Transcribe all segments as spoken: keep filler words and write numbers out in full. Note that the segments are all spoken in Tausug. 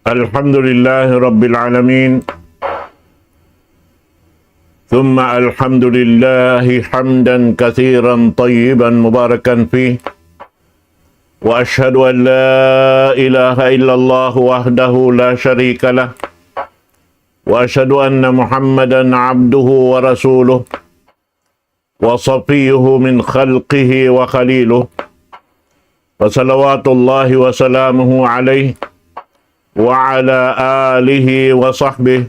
الحمد لله رب العالمين، ثم الحمد لله حمدا كثيرا طيبا مباركا فيه، وأشهد أن لا إله إلا الله وحده لا شريك له، وأشهد أن محمدا عبده ورسوله، وصفيه من خلقه وخليله، فصلوات الله وسلامه عليه وعلى آله وصحبه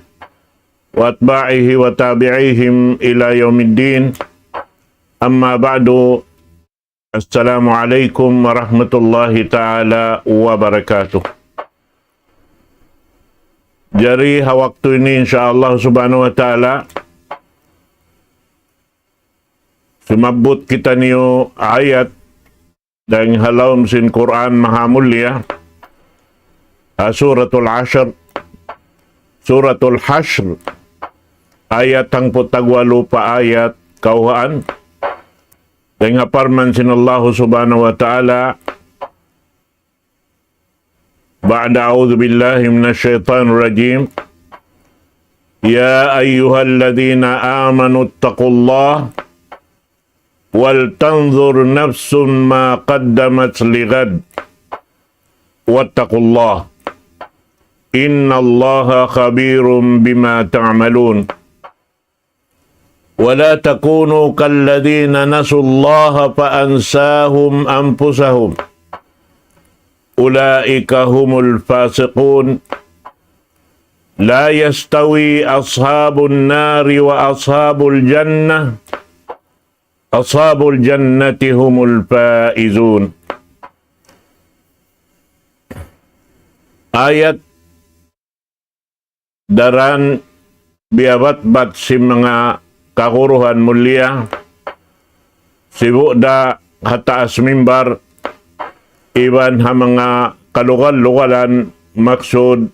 وأتباعه وتابعيهم إلى يوم الدين. أما بعد، السلام عليكم ورحمة الله تعالى وبركاته. Jari ha waktu ini, insya Allah subhanahu wa ta'ala, sumabbut kitaniyu ayat dayn ha lawm sin Qur'an Maha Mulia, ha Suratul Hashr, Suratul Hashr, ayat hangpu' tagwalu pa ayat kawhaan, dayn ha parman sin Allah subhanahu wa ta'ala, بعد أعوذ بالله من الشيطان الرجيم. يا أيها الذين آمنوا اتقوا الله ولتنظر نفس ما قدمت لغد واتقوا الله إن الله خبير بما تعملون. ولا تكونوا كالذين نسوا الله فأنساهم أنفسهم أولئك هم الفاسقون. لا يستوي أصحاب النار وأصحاب الجنة، أصحاب الجنة هم الفائزون. Ayat daran biyabatbat sin manga kaguruhan mulia, sibu' da ha taas mimbar, iban ha manga kalugal-lugalan, maksud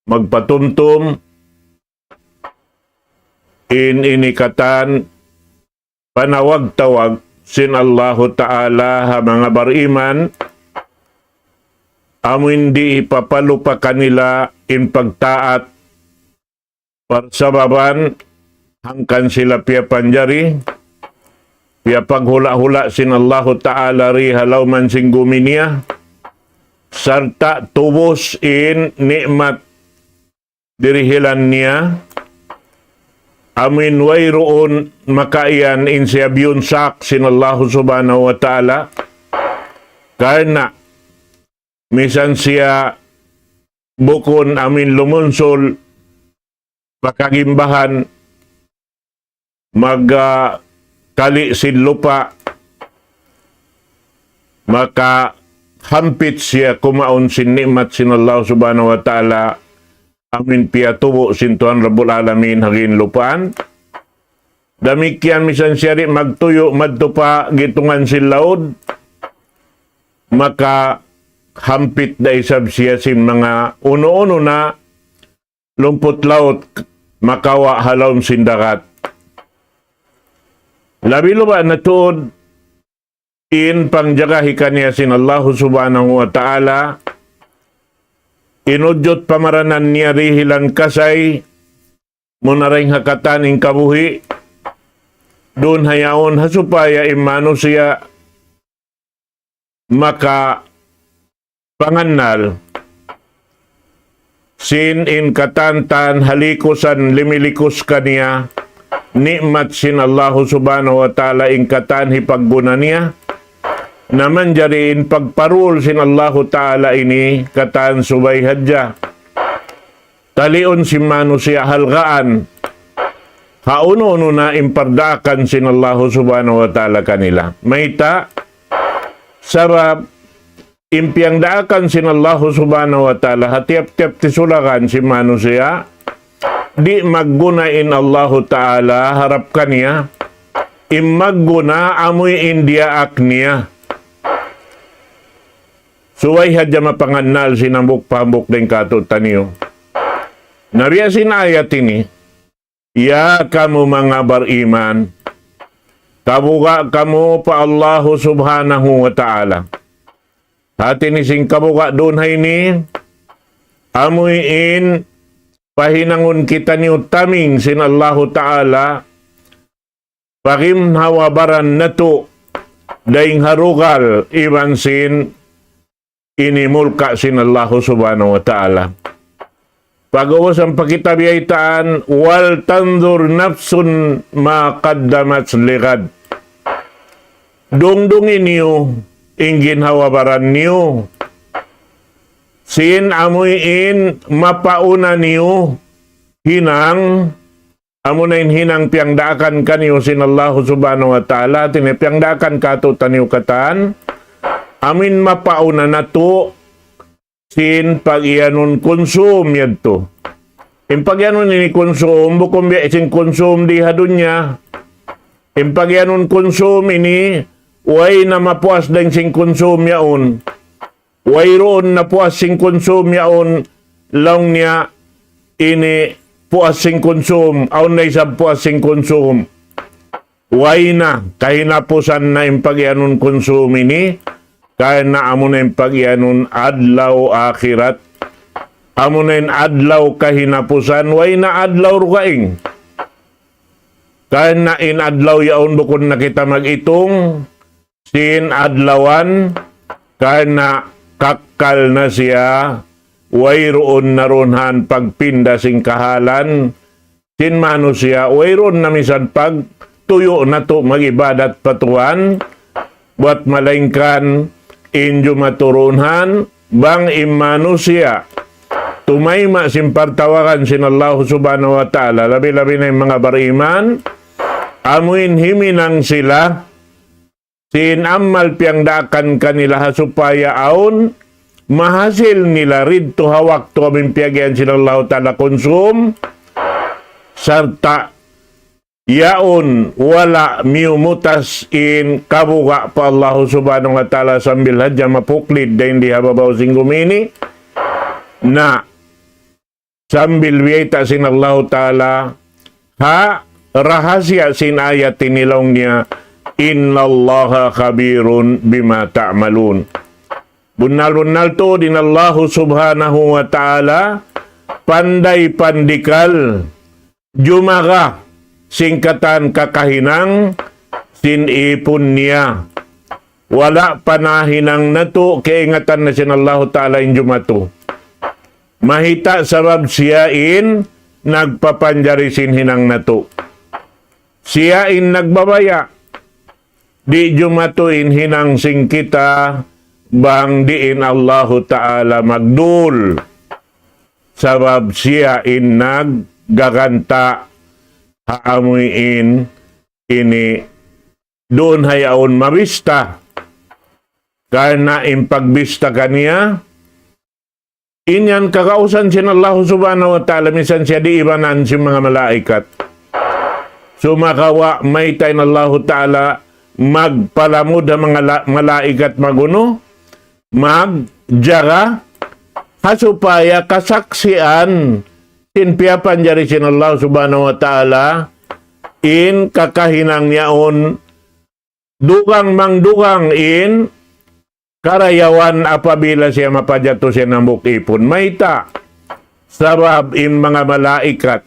magpatumtum in ini katan panawag-tawag sin Allahu Ta'ala ha manga bariman, amuin di' hipapalupa kanila in pagtaat, parsababan hangkan sila piyapanjari, piyapaghula'-hula' sin Allahu Ta'ala di ha lawm sin gumi niya, sarta' tubus in ni'mat dirihilan niya, amuin wayruun makaiyan in siya biyunsak sin Allahu Subhanahu wa Ta'ala, karna' misan siya bukun amuin lumunsul pa kagimbahan, mag, ah, kali' sin lupa', makahampit siya kumaun sin ni'mat sin Allah Subhanahu wa Ta'ala, amuin piyatubu' sin Tuhan Rabbul Alamin ha ginlupaan. Damikkiyan misan siya di' magtuyu' madtu pa gitungan sin laud, makahampit da isab siya sin manga unu-unu na lumput laut makawa' ha lawm sin dagat. Labi-labi na tuud in pangjagahi kaniya sin Allahu Subhanahu wa Ta'ala, in ujud pamaranan niya dihilan kasay, muna dayn ha katan in kabuhi', duun ha yaun ha supaya in manusiya' makapangannal sin in katan-katan halikusan limilikus kaniya ni'mat sin Allahu Subhanahu wa Ta'ala, in katan hipagguna niya, na manjari in pagparul sin Allahu Ta'ala ini katan subay hadja taliun sin manusiya' halgaan ha unu-unu na in pardaakan sin Allahu Subhanahu wa Ta'ala kanila. Mayta'? Sabab in piyangdaakan sin Allahu Subhanahu wa Ta'ala ha tiyap-tiyap tisulagan sin manusiya', di' magguna in Allahu Ta'ala harap kaniya, in magguna amuin diyaak niya. Subay hadja mapangannal sin hambuuk pa hambuuk dayn kātu'niyu. Na biya' sin ayat ini, ya kamu manga bariman, kabuga' kamu pa Allahu Subhanahu wa Ta'ala. Hāti niya sin kabuga' duun ha ini, amuin pahinangun kitaniyu taming sin Allahu Ta'ala, paginhawa-baran natu', dayn ha dugal iban sin ini mulka' sin Allahu Subhanahu wa Ta'ala. Pag'ubus ampa kita biyaytaan, "ولتنظر نفس ما قدمت لغد." Dungdungi niyu in ginhawa-baran niyu. Sin amuin mapauna niyu hinang, amuna in hinang piyangdaakan kaniyu sin Allahu Subhanahu wa Ta'ala, hāti niya piyangdaakan kātu'niyu katan, amuin mapauna natu' sin pag-iyanun kunsum yadtu. In pag-iyanun ini kunsum, bukun biya' sin kunsum di ha dunya. In pag-iyanun kunsum ini, way na mapuas dayn sin kunsum yaun. Wayruun na puas sin kunsum yaun, laung niya ini puas sin kunsum, awn na isab puas sin kunsum. Way na, kahinapusan na in pag-iyanun kunsum ini, karna' amuna in pag-iyanun adlaw akhirat. Amuna in adlaw kahinapusan, way na adlaw dugaing. Karna' in adlaw yaun bukun na kita mag-itung, sin adlawan, karna' kakkal na siya, wayruun na duun han pagpinda sin kahalan, sin manusiya', wayruun na misan pagtuyu' natu' mag-ibadat pa Tuhan, buwat malaingkan in jumatu duun han, bang in manusiya', tumayma' sin partawagan sin Allahu Subhanahu wa Ta'ala, labi-labi na in manga bariman, amuin himinang sila, sin amal piyangdaakan kanila ha supaya awn mahasil nila didtu ha waktu amuin piyagiyan sin Allahu Ta'ala kunsum, sarta' yaun wala' miyumutas in kabuga' pa Allahu Subhanahu wa Ta'ala sambil hadja mapuklid dayn di ha babaw sin gumi ini, na sambil biyayta' sin Allahu Ta'ala ha rahasiya sin ayat ini laung niya, إن الله خبير بما تعملون. Bunnal-bunnal tuud in Allahu Subhanahu wa Ta'ala panday pandikal, jumaga sin katan kakahinang sin ipun niya. Wala' pa nahinang natu', kaingatan na sin Allahu Ta'ala in jumatu. Mayta'? Sabab siya in nagpapanjari sin hinang natu'. Siya in nagbabaya'. Di' jumatu in hinang sin kita bang di' in Allahu Ta'ala magdul. Sabab siya in naggaganta' ha amuin ini duun ha yaun mabista. Karna' in pagbista kaniya, in yan kagausan sin Allahu Subhanahu wa Ta'ala, misan siya di' ibanan sin manga malaikat. Sumagawa' mayta' in Allahu Ta'ala magpalamud ha manga la-, malaikat magunu, magjaga, ha supaya kasaksian sin piyapanjari sin Allah Subhanahu wa Ta'ala in kakahinang yaun, dugang-mangdugang in karayawan apabila siya mapajatu sin hambuuk ipun. Mayta'? Sabab in manga malaikat,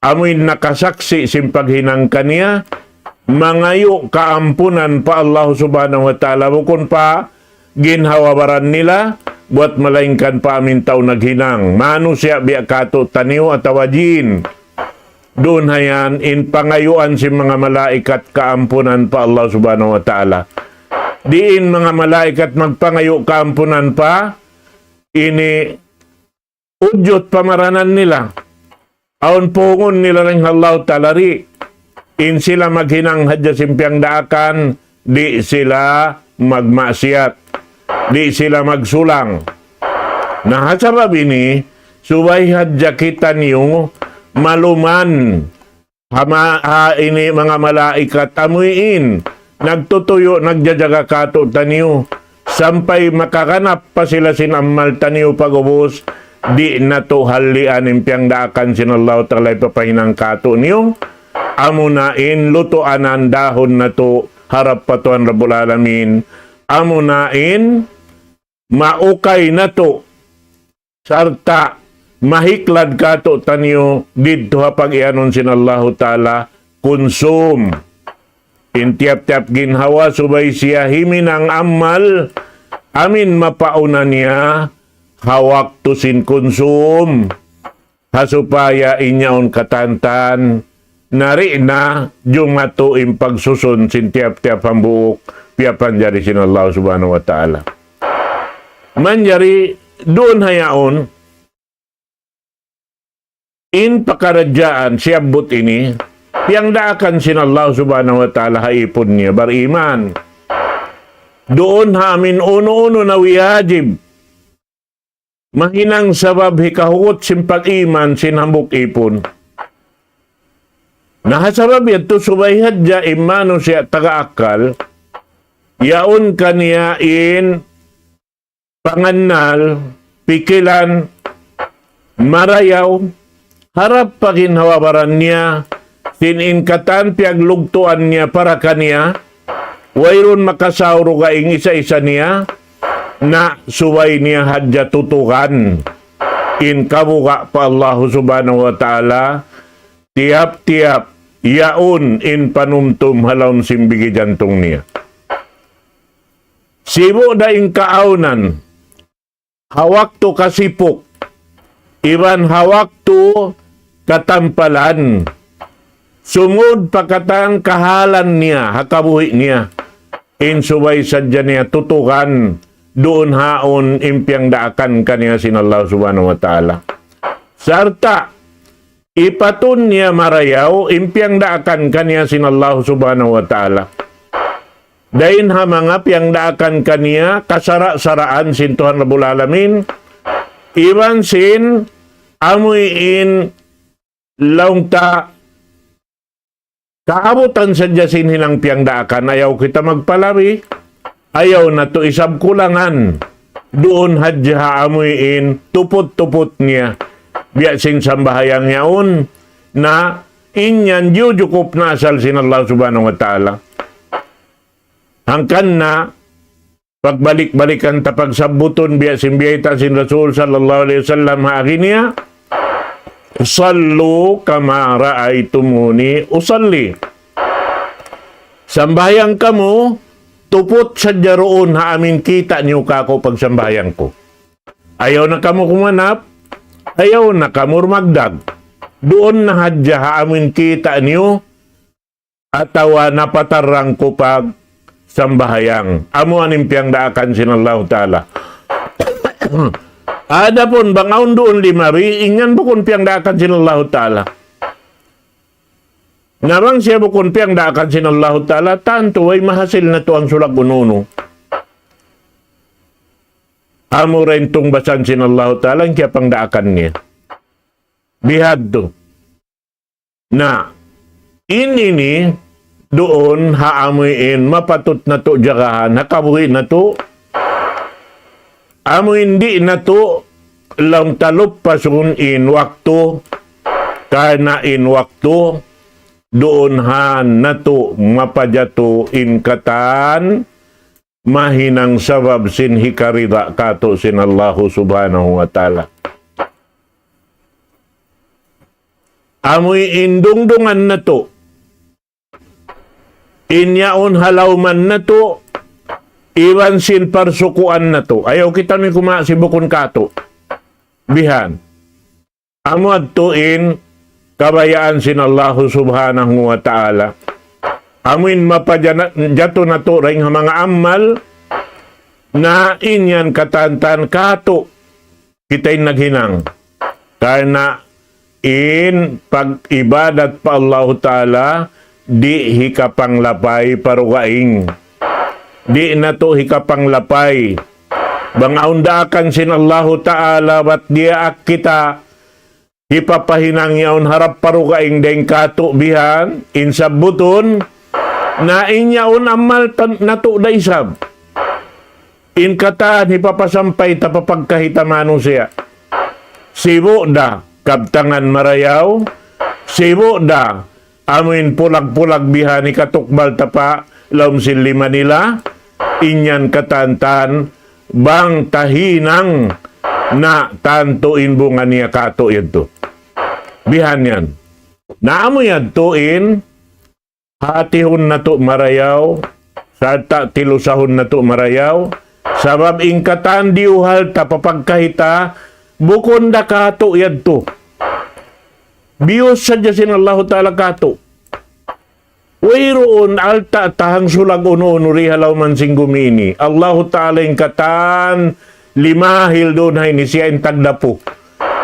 amuin nakasaksi' sin paghinang kaniya, mangayu' kaampunan pa Allah Subhanahu wa Ta'ala, bukun pa ginhawa-baran nila, buwat malaingkan pa amuin tau naghinang. Manusiya' biya' katu'taniyu atawa jin. Duun ha yan in pangayuan sin manga malaikat kaampunan pa Allah Subhanahu wa Ta'ala. Di' in manga malaikat magpangayu' kaampunan pa ini ujut pamaranan nila. Awn pungun nila dayn ha Allahu Ta'ala, di'. In sila maghinang hadja sin piyangdaakan, di' sila magmaksiyat, di' sila magsulang. Na ha sabab ini, subay hadja kitaniyu maluman ha ma-, ha ini manga malaikat amuin nagtutuyu', nagjajaga katu'taniyu, sampay makaganap pa sila sin amal taniyu pag'ubus, di' natu' hallian in piyangdaakan sin Allahu Ta'ala hipapahinang katu'niyu, amuna in lutuanan dahun natu' harap pa Tuhan Rabbul Alamin, amuna in maukay natu' Sarta' mahiklad kātu'niyu didtu ha pag-iyanun sin Allahu Ta'ala kunsum. In tiyap-tiyap ginhawa subay siya himinang amal amin mapauna niya ha waktu sin kunsum. Ha supaya in yaun katantan, nari na jumatu in pagsusun sin tiyap-tiyap hambuuk piyapanjari sin Allah Subhanahu wa Ta'ala. Manjari duun ha yaun, in pakaradjaan siyabbut ini, piyangdaakan sin Allah Subhanahu wa Ta'ala ha ipun niya bariman. Duun ha amin unu-unu na wiyajib mahinang sabab hikahugut sin pag-iman sin hambuuk ipun. Na ha sabab yadtu subay hadja in manusiya' taga akkal, yaun kaniya in pangannal, pikilan, marayaw, harap pa ginhawa-baran niya, sin in katan piyaglugtuan niya para kaniya, wayruun makasaw dugaing isa-isa niya, na subay niya hadja tutukan in kabuga' pa Allahu Subhanahu wa Ta'ala, tiyap-tiyap yaun in panumtum ha lawm sin bigi jantung niya. Sibu' da in kaawnan, ha waktu kasipuk, iban ha waktu katampalan, sumud pa katan kahalan niya, ha kabuhi' niya, in subay sadja niya tutukan, duun ha yaun in piyangdaakan kaniya sin Allah Subhanahu wa Ta'ala. Sarta', ipatun niya marayaw in piyangdaakan kaniya sin Allah Subhanahu wa Ta'ala. Dayn ha manga piyangdaakan kaniya kasara'-saraan sin Tuhan Rabbul Alamin, iban sin amuin laung ta kaabutan sadja sin hinang piyangdaakan, ayaw kita magpalabi, ayaw natu' isab kulangan. Duun hadja ha amuin tuput-tuput niya. Biya' sin sambahayang yaun, na in yan jujukup na asal sin Allah Subhanahu wa Ta'ala. Hangkan na, pagbalik-balikan ta pagsabbutun biya' sin biyayta' sin Rasul sallallahu alayhi wasallam ha agi niya, "صلوا كما رأيتموني أصلي." Sambahayang kamu, tuput sadja duun ha amin kita' niyu kāku' pagsambahayang ku. Ayaw na kamu kumanap, ayaw na kamu rumagdag. Duun na hadja ha amin kita' niyu, atawa napatarrang ku pagsambahayang. Amu yan in piyangdaakan sin Allahu Ta'ala. Adapun bang awn duun limabi, in yan bukun piyangdaakan sin Allahu Ta'ala. Na bang siya bukun piyangdaakan sin Allahu Ta'ala, tantu way mahasil natu' in sulag unu-unu. Amu ra in tungbasan sin Allahu Ta'ala, in kiyapangdaakan niya. Bihadtu. Na, in ini, duun ha amuin mapatut natu' jagahan, ha kabuhi' natu', amuin di' natu' laung ta luppasun in waktu, karna' in waktu, duun ha natu' mapajatu in katan, mahinang sabab sin hikarida kātu' sin Allahu Subhanahu wa Ta'ala. Amuin dungdungan natu', in yaun ha lawman natu', iban sin parsukuan natu'. Ayaw kita ini kumawa' sin bukun kātu'. Bihan. Amu yadtu in kabayaan sin Allahu Subhanahu wa Ta'ala. Amuin mapajana-, jatu natu' dayn ha manga amal, na in yan katantan kātu' kita in naghinang. Karna' in pag-ibadat pa Allahu Ta'ala, di' hikapanglapay pa dugaing. Di' natu' hikapanglapay. Bang awn daakan sin Allahu Ta'ala, bat diyaak kita, hipapahinang yaun harap pa dugaing dayn kātu' bihan, in sabbutun, na in yaun amal tan-, natu' da isab. In katan hipapasampay ta pa pagkahi ta manusiya'. Sibu' da, kabtangan marayaw, sibu' da, amuin pulag-pulag bihan hikatukbal ta pa lawm sin lima nila, in yan katantan, bang ta hinang Na tantu in bunga niya katu' yadtu. Bihan yan. Na amu yadtu in hatihun natu' marayaw, sarta' tilusahun natu' marayaw, sabab in katan diyuhal ta pa pagkahi ta, bukun da katu' yadtu. Biyus sadja sin Allahu Ta'ala katu'. Wayruun alta' ta hangsulag unu-unu di ha lawm sin gumi ini. Allahu Ta'ala in katan limahil duun ha ini siya in tagdapu.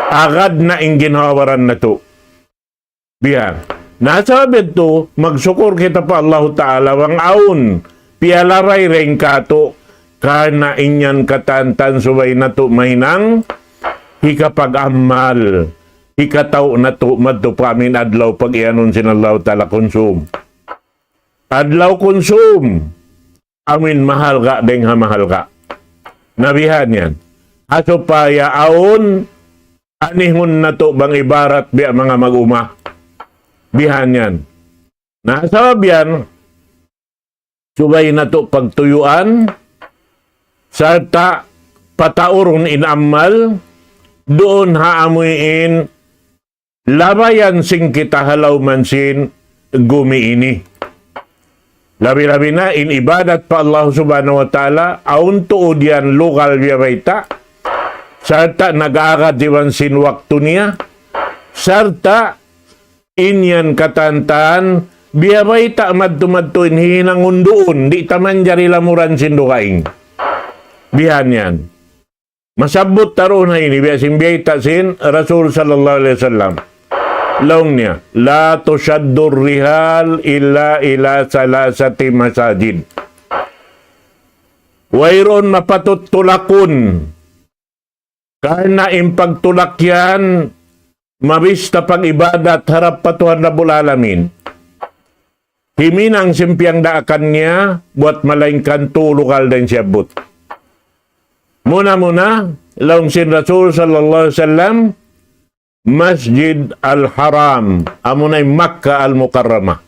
Agad na in ginhawa-baran natu'. Biya'. Na sabab yadtu, magsukur kita pa Allahu Ta'ala bang awn piyalabay dayn katu', karna' in yan katan-katan subay natu' mahinang hikapag-amal, hikatau natu' madtu pa amin adlaw pag-iyanun sin Allahu Ta'ala kunsum. Adlaw kunsum. Amin mahalga' dayng ha mahalga'. Na bihan yan. Ha supaya awn anihun natu' bang ibarat biya' manga mag-uma. Bihan yan. Na sabab yan, subay natu' pagtuyuan, sarta' pataurun in amal, duun ha amuin labayan sin kita ha lawm sin gumi ini. Labi-labi na in ibadat pa Allah Subhanahu wa Ta'ala, awn tuud yan lugal biya' bayta', sarta' nag-aagad iban sin waktu niya, sarta' in yan katan-katan, biya' bayta' madtu-madtu in hinangun duun, di' ta manjari lamuran sin dugaing. Bihan yan. Masabbut ta duun ha ini, biya' sin biyayta' sin Rasul sallallahu alayhi wasallam. Laung niya, لا تشد الرحال إلا إلى ثلاثة مساجد. Wayruun mapatut tulakun. Karna' in pagtulak yan, mabista pag-ibadat harap pa Tuhan Rabbul Alamin. Himinang sin piyangdaakan niya, buwat malaingkan tū lugal dayn siyabbut. Muna-muna, laung sin Rasul sallallahu alayhi wasallam, Masjid Al-Haram, amuna in Makkah Al-Mukarramah.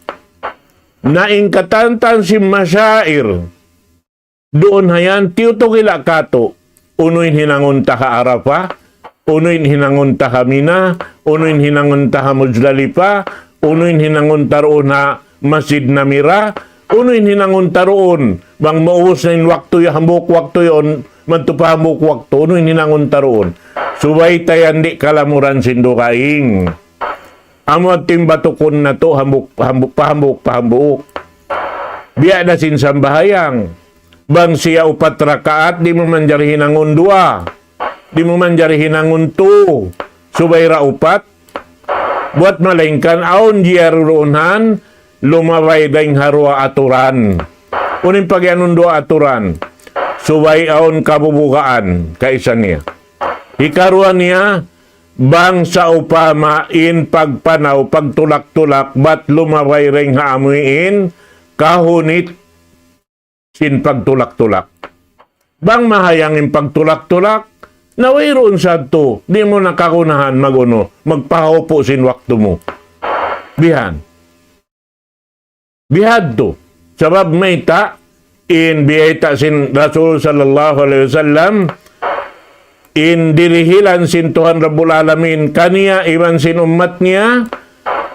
Na in katan-katan sin masyair, duun ha yan, tiyutugila' katu'. Unu in hinangun ta ha Arafah, unu in hinangun ta ha Mina, unu in hinangun ta ha Muzdalifah, unu in hinangun ta duun ha Masjid Namira, unu in hinangun ta duun, bang maubus na in waktu ya hambuuk waktu yaun, madtu pa hambuuk waktu, unu in hinangun ta duun. Subay ta yan di' kalamuran sin dugaing. Amu yadtu in batukun natu' hambuuk, hambuuk, pa hambuuk, pa hambuuk. Biya' da sin sambahayang. Bang siya upat rakaat, di' mu manjari hinangun duwa. Di' mu manjari hinangun tū. Subay da upat. Buwat malaingkan awn jiyarurunhan, lumabay dayn ha duwa aturan. Unu in pagiyanun duwa aturan? Subay awn kabubugaan, kaisa niya. Hikaruwa niya, bang sawpama in pagpanaw, pagtulak-tulak, bat lumabay dayn ha amuin kahunit sin pagtulak-tulak. Bang mahayang in pagtulak-tulak, na wayruun sadtu, di' mu na kagunahan mag-unu, magpahaupu' sin waktu mu. Bihan. Bihadtu. Sabab mayta', in biyayta' sin Rasul sallallahu alayhi wasallam, in dirihilan sin Tuhan Rabbul Alamin kaniya iban sin ummat niya,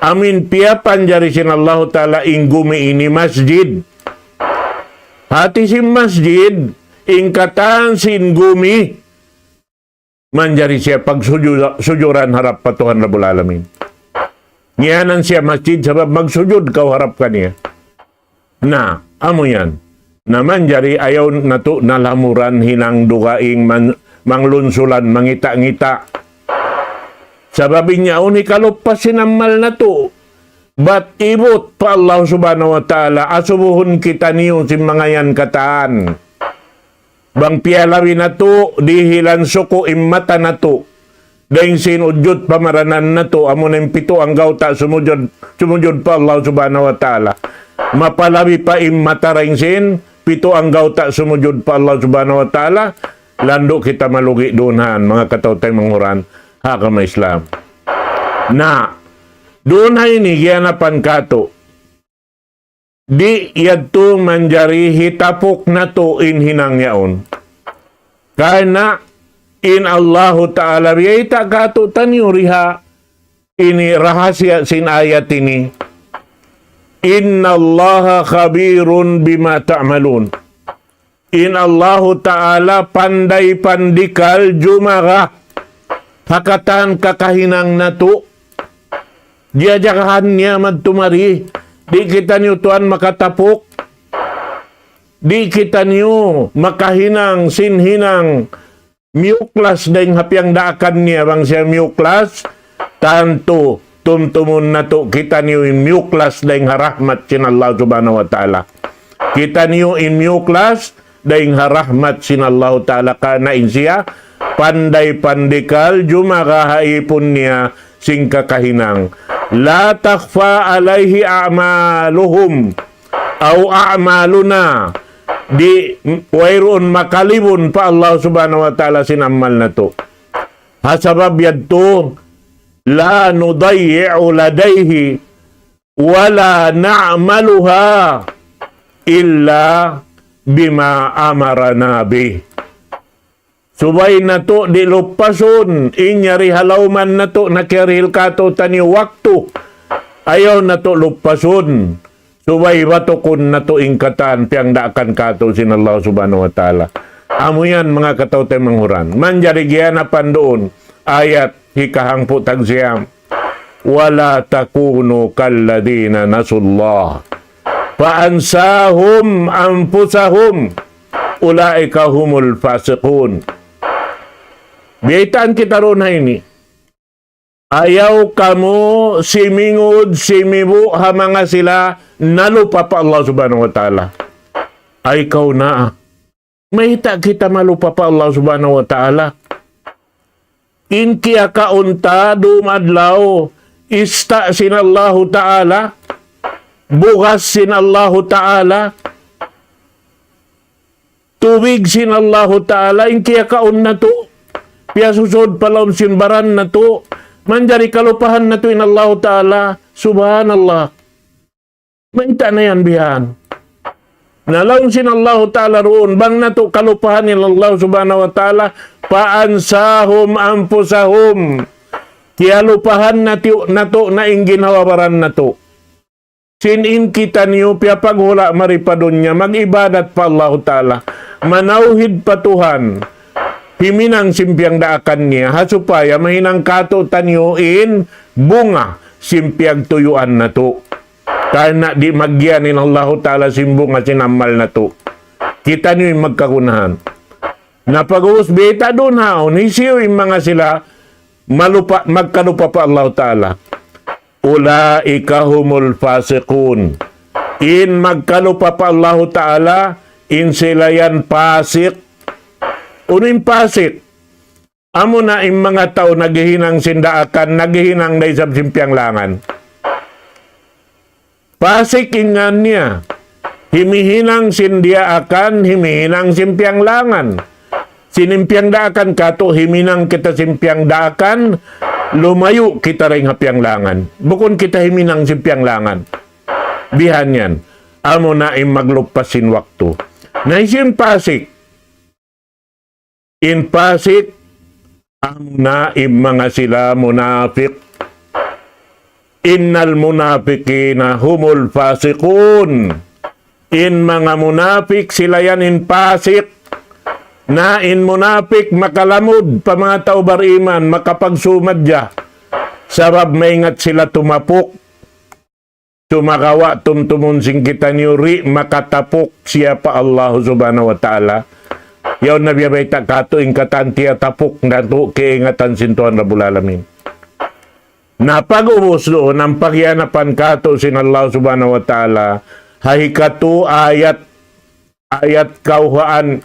amuin piyapanjari sin Allahu Ta'ala in gumi ini masjid. Hati sin masjid, in katan sin gumi, manjari siya pagsuju-, sujuran harap pa Tuhan Rabbul Alamin. Ngiyanan siya masjid sabab magsujud kaw harap kaniya. Na, amu yan. Na manjari ayaw natu' na lamuran hinang dugaing man-, manglunsulan, mangita'-ngita'. Sabab in yaun hikalupas sin amal natu'. Bat ibut pa Allah Subhanahu wa Ta'ala, asubuhun kitaniyu sin manga yan katan. Bang piyalabi natu', dihilan suku' in mata natu'. Dayn sin ujud pamaranan natu', amuna in pitu anggawta' sumujud, sumujud pa Allah Subhanahu wa Ta'ala. Mapalabi pa in mata dayn sin pitu anggawta' sumujud pa Allah Subhanahu wa Ta'ala, landu' kita malugi duun han, manga kataw-taymanghuran ha agama Islam. Na, duun ha ini, giyanapan katu'. Di' yadtu manjari hitapuk natu' in hinang yaun. Karna' In Allahu Ta'ala, biyayta' kātu'niyu riha, ini rahasiya sin ayat ini. إِنَّ اللَّهَ خَبِيرٌ بِمَا تَعْمَلُونَ. In Allahu Ta'ala panday pandikal jumaga ha katan kakahinang natu'. Jajagahan niya madtu mari. Di' kitaniyu tuwan makatapuk. Di' kitaniyu makahinang sin hinang miyuklas dayng ha piyangdaakan niya. Bang siya miyuklas, tantu tumtumun natu' kitaniyu in miyuklas dayng ha rahmat sin Allah Subhanahu wa Ta'ala. Kitaniyu in miyuklas dayng ha rahmat sin Allah Ta'ala, karna' in siya panday pandikal jumaga ha īpun niya sin kakahinang. لَا تَخْفَى عَلَيْهِ أَعْمَالُهُمْ أَوْ أَعْمَالُنَا. Di' wayruun makalibun pa Allah Subhanahu wa Ta'ala sin amal natu'. Ha sabab yadtu, لَا نُضَيِّعُ لَدَيْهِ وَلَا نَعْمَلُهَا إِلَّا بِمَا أَمَرَنَا بِهِ. Subay natu' di' lupasun in yari ha lawman natu' nakiyarihil kātu'niyu waktu. Ayaw natu' lupasun. Subay batukun natu' in katan piyangdaakan kātu' sin Allah Subhanahu wa Ta'ala. Amu yan manga kataw-taymanghuran. Manjari giyanapan duun ayat hikahangpu' tagsiyam. وَلَا تَكُونُوا كَالَّذِينَ نَسُوا اللَّهَ فَأَنْسَاهُمْ أَنْفُسَهُمْ أُولَئِكَ هُمُ الْفَاسِقُونَ. Biyaytaan kita duun ha ini. Ayaw kamu simingud, simibu' ha manga sila nalupa pa Allah Subhanahu wa Ta'ala. Ay kaw na. Mayta' kita malupa pa Allah Subhanahu wa Ta'ala? In kiyakaun ta dum adlaw, ista' sin Allahu Ta'ala, bugas sin Allahu Ta'ala, tubig sin Allahu Ta'ala, in kiyakaun natu', piyasusud pa lawm sin baran natu', manjari kalupahan natu' in Allahu Ta'ala, subhanallah. Mayta' na yan bihan? Na laung sin Allahu Ta'ala duun, bang natu' kalupahan in Allah Subhanahu wa Ta'ala, فَأَنْسَاهُمْ أَنْفُسَهُمْ. Kiyalupahan natu', natu' na in ginhawa-baran natu'. Sin in kitaniyu piyapaghula' mari pa dunya, mag-ibadat pa Allahu Ta'ala, manawhid pa Tuhan, himinang sin piyangdaakan niya, ha supaya mahinang kātu'niyu in bunga sin piyagtuyuan natu'. Karna' di' magiyan in Allahu Ta'ala sin bunga sin amal natu'. Kitaniyu in magkagunahan. Na pag'ubus biyayta' duun ha yaun, hisiyu in manga sila malupa, magkalupa pa Allahu Ta'ala. أُولَئِكَ هُمُ الْفَاسِقُونَ. In magkalupa pa Allahu Ta'ala, in sila yan pasik. Unu in pasik? Amuna in manga tau naghihinang sin daakan, naghihinang da isab sin piyanglangan. Pasik in ngan niya. Himihinang sin diyaakan, himihinang sin piyanglangan. Sin in piyangdaakan kātu', himinang kita sin piyangdaakan, lumayu' kita dayn ha piyanglangan. Bukun kita himinang sin piyanglangan. Bihan yan. Amuna in maglupas sin waktu. Na hisiyu in pasik? In pasik, amuna in manga sila munapik. إِنَّ الْمُنَافِقِينَ هُمُ الْفَاسِقُونَ. In manga munapik, sila yan in pasik. Na in munapik makalamud pa manga tau bariman, makapagsumadja. Sabab maingat sila tumapuk. Sumagawa' tumtumun sin kitaniyu di' makatapuk siya pa Allah Subhanahu wa Ta'ala. Yaun na biya' bayta' kātu' in katan tiyatapuk natu' kaingatan sin Tuhan Rabbul Alamin. Na pag'ubus duun, in pagyanapan kātu' sin Allah Subhanahu wa Ta'ala, ha hikatu ayat, ayat kawhaan,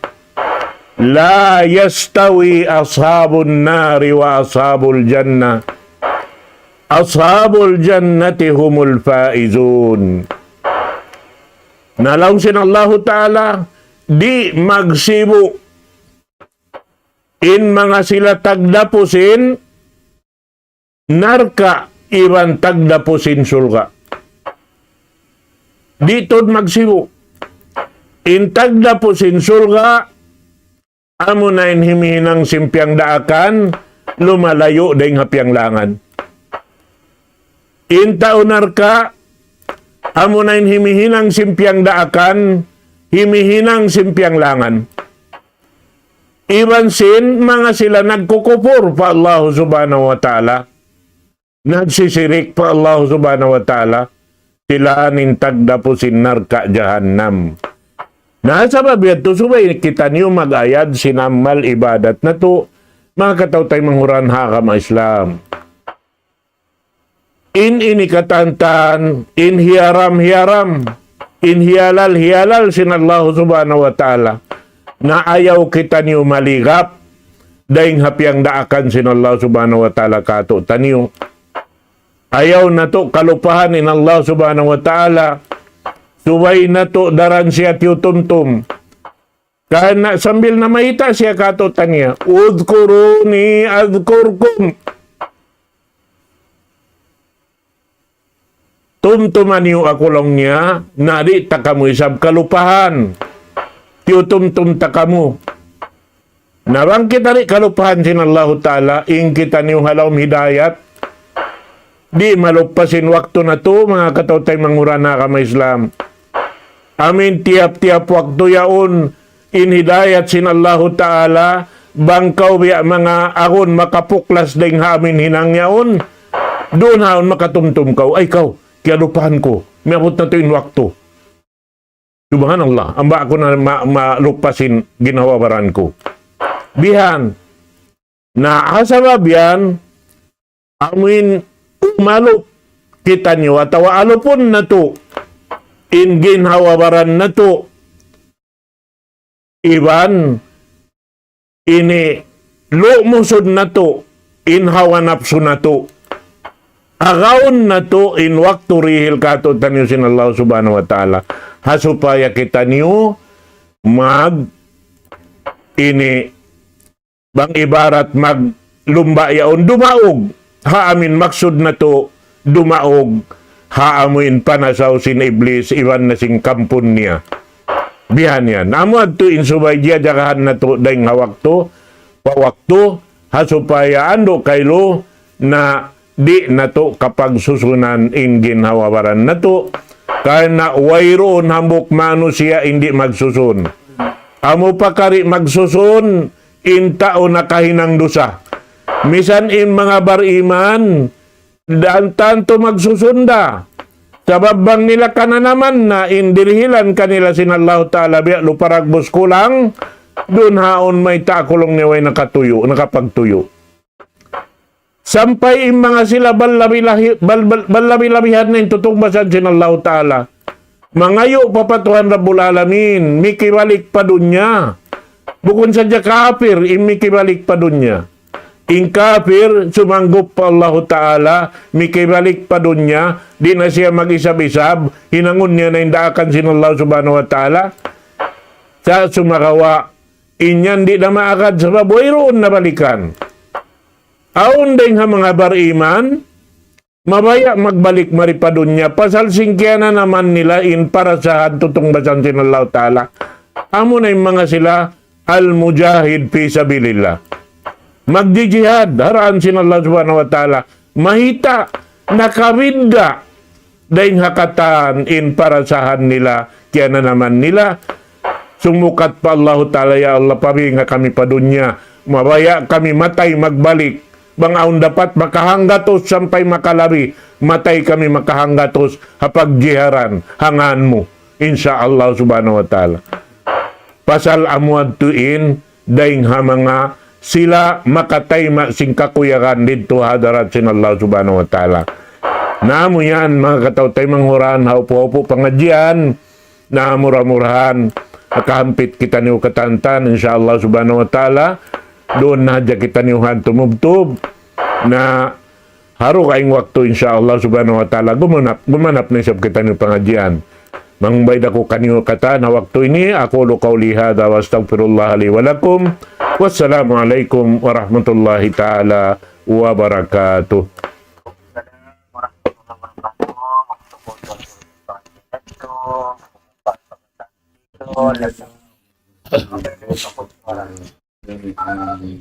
لَا يَسْتَوِي أَصْحَابُ النَّارِ وَأَصْحَابُ الْجَنَّةِ أَصْحَابُ الْجَنَّةِ هُمُ الْفَائِزُونَ. Na laung sin Allahu Ta'ala, di' magsibu' in manga sila tagdapu sin narka' iban tagdapu sin surga'. Di' tuud magsibu'. In tagdapu sin surga', amuna in himihinang sin piyangdaakan, lumalayu' dayn ha piyanglangan. In tau narka', amuna in himihinang sin piyangdaakan, himihinang sin piyanglangan. Iban sin manga sila nagkukupur pa Allah Subhanahu wa Ta'ala, nagsisirik pa Allah Subhanahu wa Ta'ala, sila in tagdapu sin narka' jahannam. Na sabab yadtu subay kitaniyu mag-ayad sin amal ibadat natu', manga kataw-taymanghuran ha agama Islam. In ini katan-katan, in hiyaram-hiyaram, in hiyalal-hiyalal sin Allah Subhanahu wa Ta'ala. Na ayaw kitaniyu maligap dayn ha piyangdaakan sin Allah Subhanahu wa Ta'ala kātu'niyu. Ayaw natu' kalupahan in Allah Subhanahu wa Ta'ala. Subay natu' daran siya tiyutumtum. Karna' sambil namayta' siya kātu'niyu, اذكروني أذكركم. Tumtuma niyu aku laung niya, na di' ta kamu isab kalupahan. Tiyutumtum ta kamu. Na bang kita di' kalupahan sin Allahu Ta'ala, in kitaniyu ha lawm hidayat, di' malupa sin waktu natu', manga kataw-taymanghuran ha agama Islam. Amin tiyap-tiyap waktu yaun, in hidayat sin Allahu Ta'ala, bang kaw biya' manga agun makapuklas dayn ha amin hinang yaun, duun haun makatumtum kaw, ay kaw, kiyalupahan ku, miyabut na tuud in waktu. Subhanallah, amba aku na ma-, malupa sin ginhawa-baran ku. Bihan, na ha sabab yan, amuin umalup kitaniyu atawa alupun natu' in ginhawa-baran natu', iban ini lumusud natu' in hawa napsu natu'. Agaun natu' in waktu dihil kātu'niyu sin Allah Subhanahu wa Ta'ala. Ha supaya kitaniyu mag ini bang ibarat maglumba' yaun dumaug. Ha amin maksud natu' dumaug, ha amuin panasaw sin Iblis iban na sin kampun niya. Bihan yan. Amu yadtu in subay jiyajagahan natu' dayn ha waktu pa waktu, ha supaya andu' kailu na di' natu' kapagsusunan in ginhawa-baran natu'. Karna' wayruun hambuuk manusiya' in di' magsusun. Amu pa kari magsusun, in tau nakahinang dusa. Misan in manga bariman, dan tantu magsusun da. Sabab bang nila kananaman na in dirihilan kanila sin Allahu Ta'ala biya' lupa dagbus kulang, duun haun mayta' aku laung niya way nakatuyu', nakapagtuyu'. Sampay in manga sila balabi-lahi-, bal-, bal-, balabi-labihan na in tutungbasan sin Allahu Ta'ala. Mangayu' pa pa Tuhan Rabbul Alamin, mikibalik pa dunya. Bukun sadja kapir, in mikibalik pa dunya. In kapir, sumanggup pa Allahu Ta'ala, mikibalik pa dunya, di' na siya mag-isab-isab, hinangun niya na in daakan sin Allah Subhanahu wa Ta'ala. Sa' sumagawa', in yan di' na maagad sabab wayruun na balikan. Awn dayn ha manga bariman, mabaya' magbalik mari pa dunya, pasal sin kiyananaman nila in parasahan tutungbasan sin Allahu Ta'ala. Amuna in manga sila al-mujahid fi sabilillah. Magjijihad, ha dān sin Allah Subhanahu wa Ta'ala. Mayta', nakabidda', dayn ha katan in parasahan nila, kiyananaman nila. Sumukat pa Allahu Ta'ala, "Ya Allah, pabinga kami pa dunya. Mabaya' kami matay magbalik. Bang awn dapat makahanggatus sampay makalabi, matay kami makahanggatus ha pagjiharan ha ngān mu, insya Allah Subhanahu wa Ta'ala." Pasal amu yadtu in dayn ha manga sila makatayma' sin kakuyagan didtu ha hadarat sin Allah Subhanahu wa Ta'ala. Na amu yan, manga kataw-taymanghuran, ha upu-upu pangadjian, na mura-murahan, makahampit kitaniyu katantan, insya Allah Subhanahu wa Ta'ala, duun na hadja kitaniyu han tumubtub, na ha dugaing waktu, insya Allah Subhanahu wa Ta'ala, gumanap, gumanap na isab kitaniyu pangadjian. Mangbayd aku kaniyu katan ha waktu ini, أقول قولي هذا وأستغفر الله لي ولكم. والسلام عليكم ورحمة الله تعالى وبركاته. Hmm.